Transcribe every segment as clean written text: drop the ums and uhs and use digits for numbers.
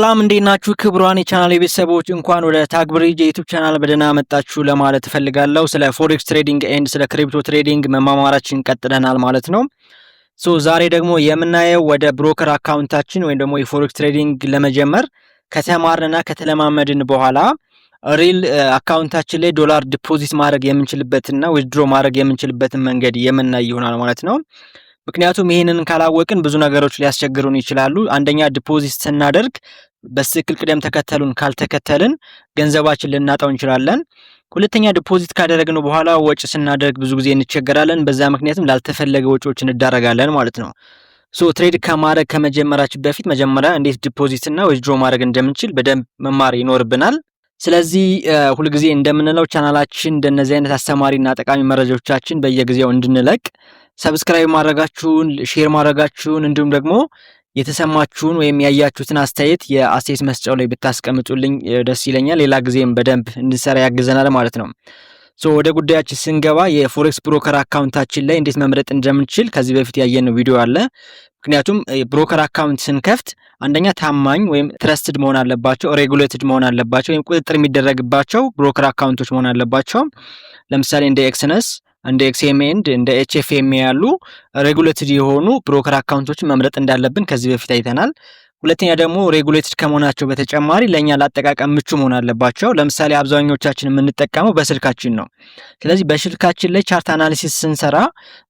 ሰላም፣ እንዴት ናችሁ? ክቡራን የቻናል ቤተሰቦች፣ እንኳን ወደ ታግብሪጅ የ YouTube channel በደህና መጣችሁ ለማለት እፈልጋለሁ። ስለ forex trading and ስለ crypto trading መማማራችን ቀጥለናል ማለት ነው። So ዛሬ ደግሞ የምናየው ወደ broker account ኣችን ወይም ደግሞ የ forex trading ለመጀመር ከተማርንና ከተለማመድን በኋላ real account ኣችን ላይ ዶላር deposit ማድረግ የምንችልበትና withdraw ማድረግ የምንችልበትን መንገድ የምናይ ይሆናል ማለት ነው። ምክንያቱም ይህንን ካላወቅን ብዙ ነገሮች ሊያስቸግሩን ይችላሉ። አንደኛ፣ deposit ስናደርግ በትክክል ቅደም ተከተሉን ካልተከተልን ገንዘባችን ልናጣው እንችላለን። ሁለተኛ፣ deposit ካደረግን በኋላ ወጪ ስናደርግ ብዙ ጊዜ እንቸገራለን። በዛ ምክንያትም ላልተፈለገ ወጪዎች እንዳረጋለን ማለት ነው። So trade ከማድረግ ከመጀመራችን በፊት መጀመሪያ እንዴት deposit እና withdraw ማድረግ እንደምንችል በደንብ መማር ይኖርብናል። ስለዚህ ሁልጊዜ እንደምንለው ቻናላችን እንደነዚህ አይነት አስተማሪና ጠቃሚ መረጃዎቻችን በየጊዜው እንድንለቅ subscribe ማድረጋችሁን፣ share ማድረጋችሁን እንዲሁም ደግሞ የተሰማችሁን ወይም ያያችሁትን አስተያየት የአስተያየት መስጫው ላይ ብታስቀምጡልኝ ደስ ይለኛል። ሌላ ጊዜም በደንብ እንድንሰራ ያግዘናል ማለት ነው። So ወደ ጉዳያችን ስንገባ የ forex broker account ኣችን ላይ እንዴት መምረጥ እንደምንችል ከዚህ በፊት ያየነው ቪዲዮ አለ። ምክንያቱም የ broker account ስንከፍት አንደኛ ታማኝ ወይም trusted መሆን አለባቸው፣ regulated መሆን አለባቸው፣ ወይም ቁጥጥር የሚደረግባቸው broker account ኦች መሆን አለባቸው። ለምሳሌ እንደ Exness፣ እንደ XMM፣ እንደ HFM ያሉ regulated የሆኑ broker account ኦችን መምረጥ እንዳለብን ከዚህ በፊት አይተናል። ሁለተኛ ደግሞ regulated ከመሆናቸው በተጨማሪ ለእኛ ለአጠቃቀም ምቹ መሆን አለባቸው። ለምሳሌ አብዛኞቻችን የምንጠቀመው በስልካችን ነው። ስለዚህ በስልካችን ላይ chart analysis ስንሰራ፣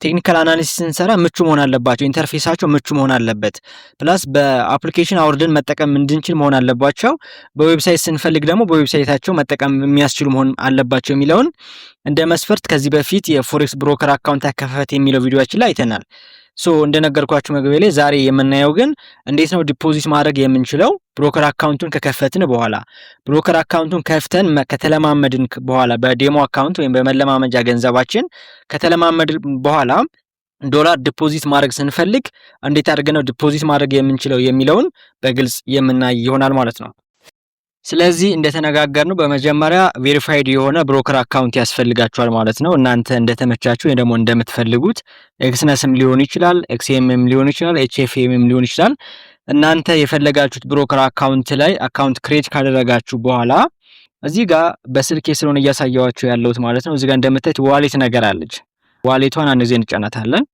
technical analysis ስንሰራ ምቹ መሆን አለባቸው። Interface ኣቸው ምቹ መሆን አለበት። Plus በ application አውርደን መጠቀም እንድንችል መሆን አለባቸው። በ website ስንፈልግ ደግሞ በ website ኣቸው መጠቀም የሚያስችሉ መሆን አለባቸው የሚለውን እንደ መስፈርት ከዚህ በፊት የ forex broker account አከፋፈት የሚለው ቪዲዮአችን ላይ አይተናል። So እንደነገርኳችሁ መግቢያ ላይ ዛሬ የምናየው ግን እንዴት ነው deposit ማድረግ የምንችለው broker account ኡን ከከፈትን በኋላ፣ broker account ኡን ከፍተን ከተለማመድን በኋላ፣ በ demo account ወይም በመለማመጃ ገንዘባችን ከተለማመድን በኋላ ዶላር deposit ማድረግ ስንፈልግ እንዴት አድርገን ነው deposit ማድረግ የምንችለው የሚለውን በግልጽ የምናይ ይሆናል ማለት ነው። ስለዚህ እንደተነጋገርነው በመጀመሪያ verified የሆነ broker account ያስፈልጋችኋል ማለት ነው። እናንተ እንደተመቻችሁ ወይ ደግሞ እንደምትፈልጉት Exness ም ሊሆን ይችላል፣ XMM ም ሊሆን ይችላል፣ HFM ም ሊሆን ይችላል። እናንተ የፈለጋችሁት broker account ላይ account create ካደረጋችሁ በኋላ እዚህ ጋር በስልኬ ስለሆነ እያሳየኋችሁ ያለሁት ማለት ነው። እዚህ ጋር እንደምታዩት wallet ነገር አለች። Wallet ኧን አንድ ጊዜ እንጫናታለን።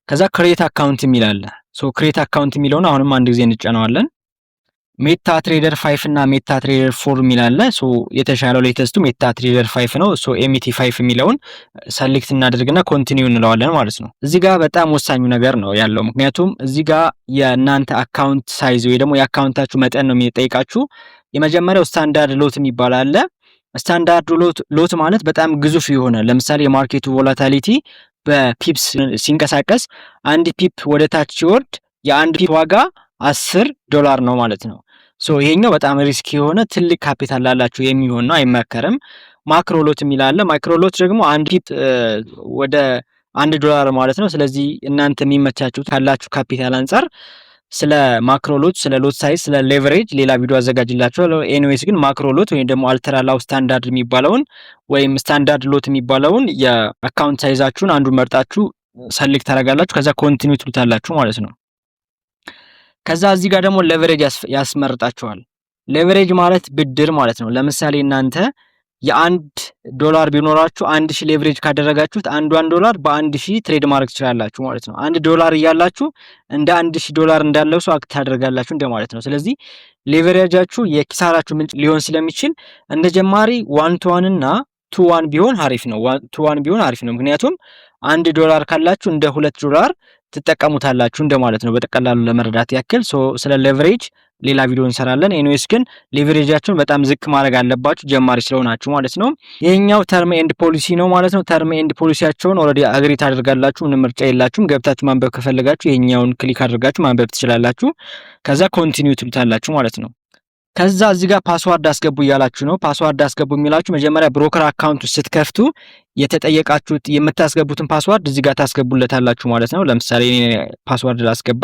ከዛ create account የሚል አለ። So create account የሚለውን አሁንም አንድ ጊዜ እንጫነዋለን። MetaTrader 5 እና MetaTrader 4 የሚል አለ። So የተሻለው latest ኡ MetaTrader 5 ነው። So MT 5 የሚለውን select እናደርግና continue እንለዋለን ማለት ነው። እዚህ ጋር በጣም ወሳኙ ነገር ነው ያለው። ምክንያቱም እዚህ ጋር የእናንተ account size ወይ ደግሞ የ account ኣችሁ መጠን ነው የሚጠይቃችሁ። የመጀመሪያው standard lot የሚባል አለ። Standard lot ማለት በጣም ግዙፍ የሆነ፣ ለምሳሌ የ market ኡ volatility በ pips ሲንቀሳቀስ አንድ pip ወደ ታች ሲወርድ የአንድ pip ዋጋ 10 ዶላር ነው ማለት ነው። So ይሄኛው በጣም risk የሆነ ትልቅ ካፒታል ላላችሁ የሚሆን ነው፣ አይመከርም። Micro lot የሚል አለ። Micro lot ደግሞ አንድ pip ወደ 1 ዶላር ማለት ነው። ስለዚህ እናንተ የሚመቻችሁ ካላችሁ ካፒታል አንጻር ስለ macro lot፣ ስለ lot size፣ ስለ leverage ሌላ ቪዲዮ አዘጋጅላችኋለሁ። Anyways ግን macro lot ወይም ደግሞ ultra low standard የሚባለውን ወይም standard lot የሚባለውን የ account size ኣችሁን አንዱን መርጣችሁ select ታደርጋላችሁ። ከዛ continue ትሉታላችሁ ማለት ነው። ከዛ እዚህ ጋር ደግሞ leverage ያስመርጣችኋል። Leverage ማለት ብድር ማለት ነው። ለምሳሌ እናንተ የ1 ዶላር ቢኖራችሁ 1000 leverage ካደረጋችሁት አንዷን ዶላር በ1000 trade ማድረግ ትችላላችሁ ማለት ነው። 1 ዶላር እያላችሁ እንደ 1000 ዶላር እንዳለው ሰው act ታደርጋላችሁ እንደማለት ነው። ስለዚህ leverage ኣችሁ የኪሳራችሁ ምንጭ ሊሆን ስለሚችል እንደ ጀማሪ 1 to 1 እና 2:1 ቢሆን አሪፍ ነው። 2:1 ቢሆን አሪፍ ነው። ምክንያቱም 1 ዶላር ካላችሁ እንደ 2 ዶላር ትጠቀሙታላችሁ እንደማለት ነው። በጠቅላላ ለመረዳት ያክል ስለ leverage ሌላ ቪዲዮ እንሰራለን። Anyways ግን leverage ኣችሁን በጣም ዝቅ ማድረግ አለባችሁ ጀማሪ ስለሆናችሁ ማለት ነው። ይሄኛው term and policy ነው ማለት ነው። Term and policy ያቸውን already agree ታደርጋላችሁ። ምንም ምርጫ የላችሁም። ገብታችሁ ማንበብ ከፈለጋችሁ ይሄኛውን click አድርጋችሁ ማንበብ ትችላላችሁ። ከዛ continue ትሉታላችሁ ማለት ነው። ከዛ እዚህ ጋር password አስገቡ እያላችሁ ነው። Password አስገቡ የሚላችሁ መጀመሪያ broker account ኡ ስትከፍቱ የተጠየቃችሁት የምታስገቡትን password እዚህ ጋር ታስገቡለታላችሁ ማለት ነው። ለምሳሌ እኔ password ላስገባ፣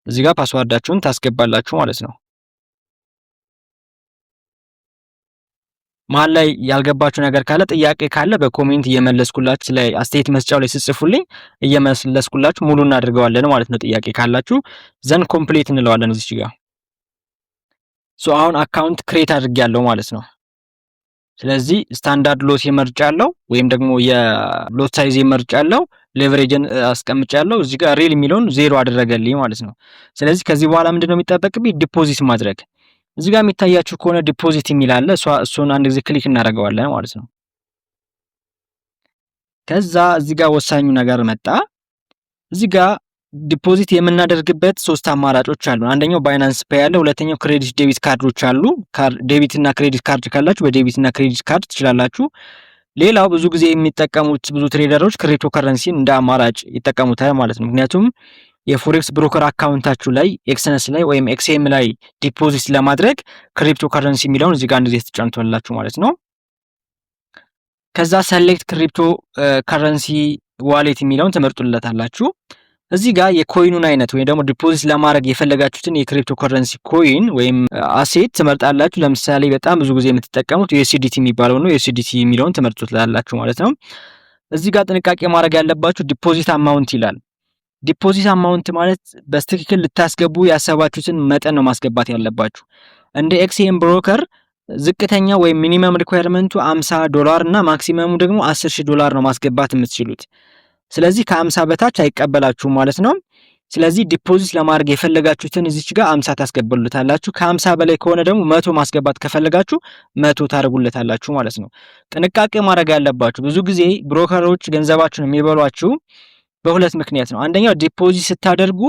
እዚህ ጋር password ኣችሁን ታስገባላችሁ ማለት ነው። መሀል ላይ ያልገባችሁ ነገር ካለ፣ ጥያቄ ካለ በ comment እየመለስኩላችሁ ስለ አስተያየት መስጫው ላይ ስትጽፉልኝ እየመለስኩላችሁ ሙሉ እናደርገዋለን ማለት ነው። ጥያቄ ካላችሁ then complete እንለዋለን እዚች ጋር። So አሁን account create አድርጌያለሁ ማለት ነው። ስለዚህ standard lot መርጫለሁ ወይም ደግሞ የ lot size መርጫለሁ፣ leverage ን አስቀምጫለሁ። እዚህ ጋር real የሚለውን ዜሮ አደረገልኝ ማለት ነው። ስለዚህ ከዚህ በኋላ ምንድነው የሚጠበቅብኝ? Deposit ማድረግ። እዚህ ጋር የሚታያችሁ ከሆነ deposit የሚል አለ። እሱን አንድ ጊዜ click እናደርገዋለን ማለት ነው። ከዛ እዚህ ጋር ወሳኙ ነገር መጣ። እዚህ ጋር deposit የምናደርግበት ሶስት አማራጮች አሉ። አንደኛው Binance Pay አለ። ሁለተኛው credit debit ካርዶች አሉ። Debit እና credit card ካላችሁ በ debit እና credit card ትችላላችሁ። ሌላው ብዙ ጊዜ የሚጠቀሙት ብዙ trader ኦች cryptocurrency ን እንደ አማራጭ ይጠቀሙታል ማለት ነው። ምክንያቱም የ forex broker account ኣችሁ ላይ Exness ላይ ወይም XM ላይ deposit ለማድረግ ክሪፕቶ ከረንሲ የሚለውን እዚህ ጋር አንድ ጊዜ ትጫኑታላችሁ ማለት ነው። ከዛ select cryptocurrency wallet የሚለውን ትመርጡለታላችሁ። እዚህ ጋር የ coin ኑን አይነት ወይም ደግሞ deposit ለማድረግ የፈለጋችሁትን የ cryptocurrency coin ወይም asset ትመርጣላችሁ። ለምሳሌ በጣም ብዙ ጊዜ የምትጠቀሙት USDT የሚባለው ነው። USDT የሚለውን ትመርጡታላችሁ ማለት ነው። እዚህ ጋር ጥንቃቄ ማድረግ ያለባችሁ deposit amount ይላል። Deposit amount ማለት በትክክል ልታስገቡ ያሰባችሁትን መጠን ነው ማስገባት ያለባችሁ። እንደ XM broker ዝቅተኛ ወይም minimum requirement ኡ 50 ዶላር እና maximum ኡ ደግሞ 10 ሺህ ዶላር ነው ማስገባት የምትችሉት። ስለዚህ ከ50 በታች አይቀበላችሁም ማለት ነው። ስለዚህ deposit ለማድረግ የፈለጋችሁትን እዚች ጋር 50 ታስገቡለታላችሁ። ከ50 በላይ ከሆነ ደግሞ 100 ማስገባት ከፈለጋችሁ 100 ታደርጉለታላችሁ ማለት ነው። ጥንቃቄ ማድረግ ያለባችሁ፣ ብዙ ጊዜ broker ኦች ገንዘባችሁን የሚበሏችሁ በሁለት ምክንያት ነው። አንደኛው deposit ስታደርጉ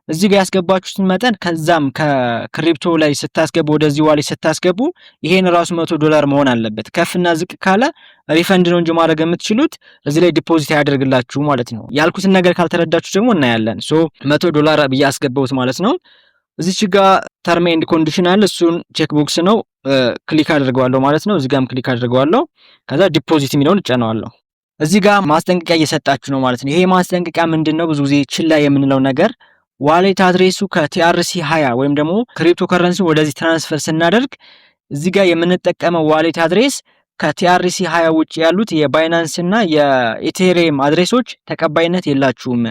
እዚህ ጋር ያስገባችሁትን መጠን ከዛም ከ crypto ላይ ስታስገቡ ወደዚህ wallet ስታስገቡ ይሄን ራሱ 100 ዶላር መሆን አለበት። ከፍና ዝቅ ካለ refund ነው እንጂ ማድረግ የምትችሉት እዚህ ላይ deposit አያደርግላችሁም ማለት ነው። ያልኩትን ነገር ካልተረዳችሁ ደግሞ እናያለን። So 100 ዶላር ብዬ አስገባሁት ማለት ነው። እዚች ጋር term and condition አለ። እሱን check box ነው፣ click አድርገዋለሁ ማለት ነው። እዚህ ጋርም click አድርገዋለሁ። ከዛ deposit የሚለውን እጫነዋለሁ። እዚህ ጋር ማስጠንቀቂያ እየሰጣችሁ ነው ማለት ነው። ይሄ ማስጠንቀቂያ ምንድን ነው? ብዙ ጊዜ ችላ የምንለው ነገር wallet address ኡ ከ TRC 20 ወይም ደግሞ ክሪፕቶ ከረንሲ ወደዚህ transfer ስናደርግ እዚህ ጋር የምንጠቀመው wallet address ከ TRC 20 ውጭ ያሉት የ Binance እና የ Ethereum address ኦች ተቀባይነት የላቸውም።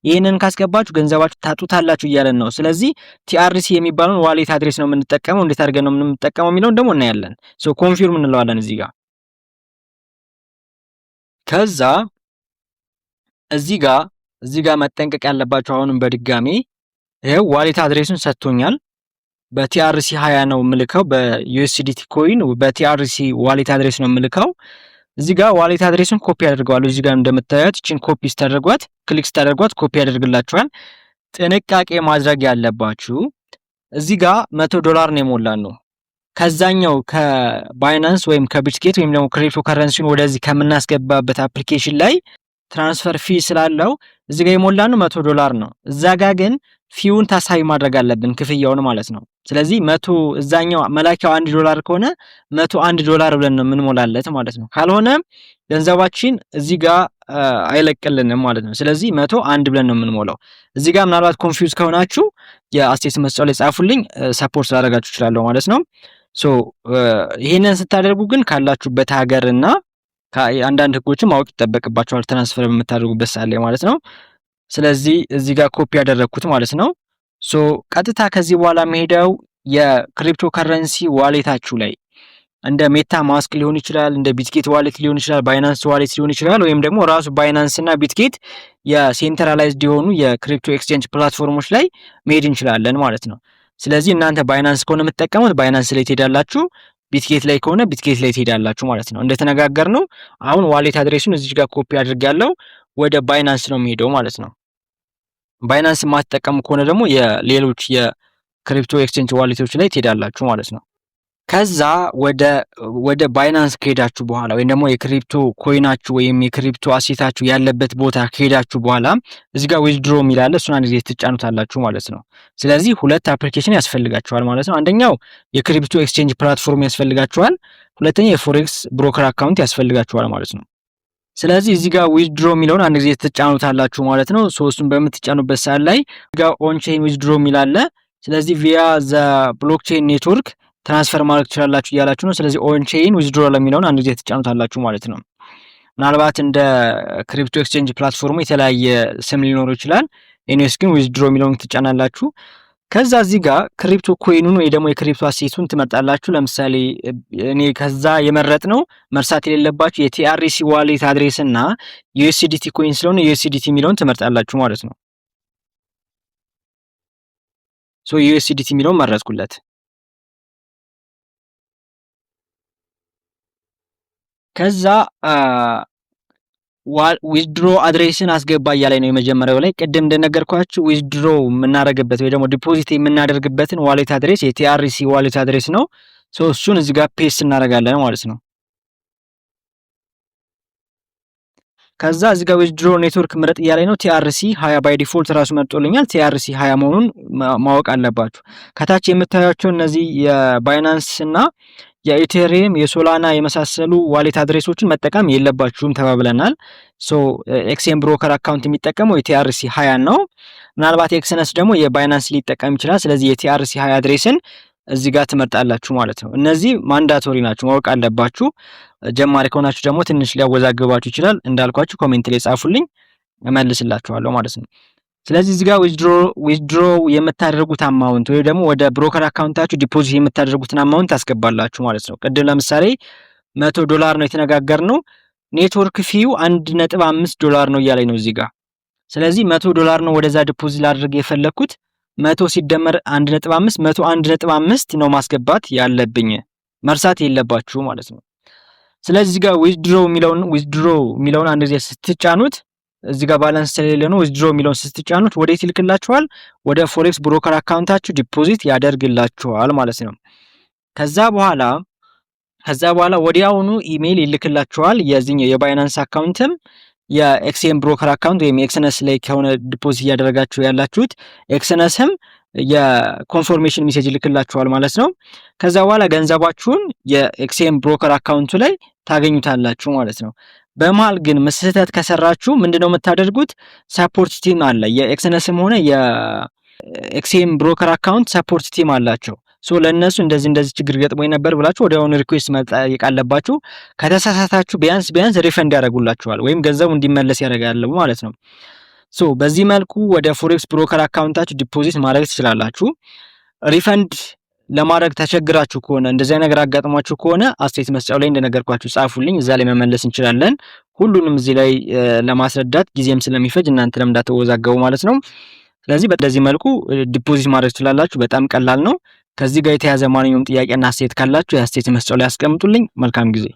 ይህንን ካስገባችሁ ገንዘባችሁ ታጡታላችሁ እያለን ነው። ስለዚህ TRC የሚባለውን wallet address ነው የምንጠቀመው። እንዴት አድርገን ነው የምንጠቀመው የሚለውን ደግሞ እናያለን። So confirm እንለዋለን እዚህ ጋር። ከዛ እዚህ ጋር መጠንቀቅ ያለባችሁ አሁንም በድጋሚ ይኸው wallet address ኡን ሰጥቶኛል። በ TRC 20 ነው የምልከው። በ USDT coin በ TRC wallet address ነው የምልከው። እዚህ ጋር wallet address ኡን ኮፒ አድርገዋለሁ። እዚህ ጋር እንደምታዩት ይችን ኮፒ ስታደርጓት፣ click ስታደርጓት ኮፒ ያደርግላችኋል። ጥንቃቄ ማድረግ ያለባችሁ እዚህ ጋር 100 ዶላር ነው የሞላነው። ከዛኛው ከ Binance ወይም ከ Bitget ወይም ደግሞ ክሪፕቶ ከረንሲውን ወደዚህ ከምናስገባበት application ላይ transfer fee ስላለው እዚህ ጋር የሞላነው 100 ዶላር ነው። እዛ ጋ ግን fee ውን ታሳቢ ማድረግ አለብን፣ ክፍያውን ማለት ነው። ስለዚህ 100 እዛኛው መላኪያው 1 ዶላር ከሆነ 101 ዶላር ብለን ነው የምንሞላለት ማለት ነው። ካልሆነ ገንዘባችን እዚህ ጋር አይለቅልንም ማለት ነው። ስለዚህ 101 ብለን ነው የምንሞላው። እዚህ ጋር ምናልባት confuse ከሆናችሁ የአስተያየት መስጫው ላይ ጻፉልኝ፣ support ላደርጋችሁ እችላለሁ ማለት ነው። So ይሄንን ስታደርጉ ግን ካላችሁበት ሀገር እና አንዳንድ ህጎችን ማወቅ ይጠበቅባችኋል transfer በምታደርጉበት ሰዓት ላይ ማለት ነው። ስለዚህ እዚህ ጋር ኮፒ ያደረግኩት ማለት ነው። So ቀጥታ ከዚህ በኋላ የሚሄደው የ cryptocurrency wallet ኣችሁ ላይ እንደ MetaMask ሊሆን ይችላል፣ እንደ Bitget wallet ሊሆን ይችላል፣ Binance wallet ሊሆን ይችላል፣ ወይም ደግሞ ራሱ Binance እና Bitget የ centralized የሆኑ የ crypto exchange platform ኦች ላይ መሄድ እንችላለን ማለት ነው። ስለዚህ እናንተ Binance ከሆነ የምትጠቀሙት Binance ላይ ትሄዳላችሁ። Bitget ላይ ከሆነ Bitget ላይ ትሄዳላችሁ ማለት ነው። እንደተነጋገርነው አሁን wallet address ኡን እዚህ ጋር ኮፒ አድርጌያለሁ፣ ወደ Binance ነው የሚሄደው ማለት ነው። Binance የማትጠቀሙ ከሆነ ደግሞ የሌሎች የ crypto exchange wallet ኦች ላይ ትሄዳላችሁ ማለት ነው። ከዛ ወደ Binance ከሄዳችሁ በኋላ ወይም ደግሞ የ crypto coin ኣችሁ ወይም የ crypto asset ኣችሁ ያለበት ቦታ ከሄዳችሁ በኋላ እዚህ ጋር withdraw የሚል አለ። እሱን አንድ ጊዜ ትጫኑታላችሁ ማለት ነው። ስለዚህ ሁለት application ያስፈልጋችኋል ማለት ነው። አንደኛው የ crypto exchange platform ያስፈልጋችኋል። ሁለተኛ የ forex broker account ያስፈልጋችኋል ማለት ነው። ስለዚህ እዚህ ጋር withdraw የሚለውን አንድ ጊዜ ትጫኑታላችሁ ማለት ነው። So እሱን በምትጫኑበት ሰዓት ላይ ጋር on-chain withdraw የሚል አለ። ስለዚህ via the blockchain network transfer ማድረግ ትችላላችሁ እያላችሁ ነው። ስለዚህ on-chain withdraw የሚለውን አንድ ጊዜ ትጫኑታላችሁ ማለት ነው። ምናልባት እንደ crypto exchange platform ኡ የተለያየ ስም ሊኖረው ይችላል። Anyways ግን withdraw የሚለውን ትጫናላችሁ። ከዛ እዚህ ጋር crypto coin ኑን ወይ ደግሞ የ crypto asset ኡን ትመርጣላችሁ። ለምሳሌ እኔ ከዛ የመረጥነው መርሳት የሌለባችሁ የ TRC wallet address እና USDT coin ስለሆነ USDT የሚለውን ትመርጣላችሁ ማለት ነው። So USDT የሚለውን መረጥኩለት። ከዛ withdraw address ን አስገባ እያለኝ ነው የመጀመሪያው ላይ። ቅድም እንደነገርኳችሁ withdraw የምናደርግበት ወይ ደግሞ deposit የምናደርግበትን wallet address የ TRC wallet address ነው። So እሱን እዚህ ጋር paste እናደርጋለን ማለት ነው። ከዛ እዚህ ጋር withdraw network ምረጥ እያለኝ ነው። TRC 20 by default ራሱ መርጦልኛል። TRC 20 መሆኑን ማወቅ አለባችሁ። ከታች የምታዩቸው እነዚህ የ Binance እና የ Ethereum፣ የ Solana የመሳሰሉ wallet address ኦችን መጠቀም የለባችሁም ተባብለናል። So XM broker account የሚጠቀመው የ TRC 20 ነው። ምናልባት Exness ደግሞ የ Binance ሊጠቀም ይችላል። ስለዚህ የ TRC 20 address ን እዚህ ጋር ትመርጣላችሁ ማለት ነው። እነዚህ mandatory ናቸው፣ ማወቅ አለባችሁ። ጀማሪ ከሆናችሁ ደግሞ ትንሽ ሊያወዛግባችሁ ይችላል። እንዳልኳችሁ comment ላይ ጻፉልኝ፣ እመልስላችኋለሁ ማለት ነው። ስለዚህ እዚህ ጋር withdraw የምታደርጉት amount ወይ ደግሞ ወደ broker account ኣችሁ deposit የምታደርጉትን amount ታስገባላችሁ ማለት ነው። ቅድም ለምሳሌ 100 ዶላር ነው የተነጋገርነው። Network fee ው 1.5 ዶላር ነው እያለኝ ነው እዚህ ጋር። ስለዚህ 100 ዶላር ነው ወደዛ deposit ላድርግ የፈለግኩት። 100 ሲደመር 1.5፣ 101.5 ነው ማስገባት ያለብኝ። መርሳት የለባችሁ ማለት ነው። ስለዚህ እዚህ ጋር withdraw የሚለውን አንድ ጊዜ ስትጫኑት፣ እዚህ ጋር balance ስለሌለ ነው። Withdraw የሚለውን ስትጫኑት ወዴት ይልክላችኋል? ወደ forex broker account ኣችሁ deposit ያደርግላችኋል ማለት ነው። ከዛ በኋላ ወዲያውኑ ኢሜይል ይልክላችኋል። የዚህኛው የ Binance account ም የ XM broker account ወይም Exness ላይ ከሆነ deposit እያደረጋችሁ ያላችሁት Exness ም የ confirmation message ይልክላችኋል ማለት ነው። ከዛ በኋላ ገንዘባችሁን የ XM broker account ኡ ላይ ታገኙታላችሁ ማለት ነው። በመሀል ግን ስህተት ከሰራችሁ ምንድነው የምታደርጉት? Support team አለ። የ Exness ም ሆነ የ XM broker account support team አላቸው። So ለእነሱ እንደዚህ እንደዚህ ችግር ገጥሞኝ ነበር ብላችሁ ወዲያውኑ request መጠየቅ አለባችሁ። ከተሳሳታችሁ ቢያንስ ቢያንስ refund ያደርጉላችኋል ወይም ገንዘቡ እንዲመለስ ያደርጋሉ ማለት ነው። So በዚህ መልኩ ወደ forex broker account ኣችሁ deposit ማድረግ ትችላላችሁ። Refund ለማድረግ ተቸግራችሁ ከሆነ፣ እንደዚህ ነገር አጋጥሟችሁ ከሆነ አስተያየት መስጫው ላይ እንደነገርኳችሁ ጻፉልኝ። እዛ ላይ መመለስ እንችላለን። ሁሉንም እዚህ ላይ ለማስረዳት ጊዜም ስለሚፈጅ እናንተንም እንዳትወዛገቡ ማለት ነው። ስለዚህ በዚህ መልኩ deposit ማድረግ ትችላላችሁ። በጣም ቀላል ነው። ከዚህ ጋር የተያያዘ ማንኛውም ጥያቄና አስተያየት ካላችሁ የአስተያየት መስጫው ላይ አስቀምጡልኝ። መልካም ጊዜ።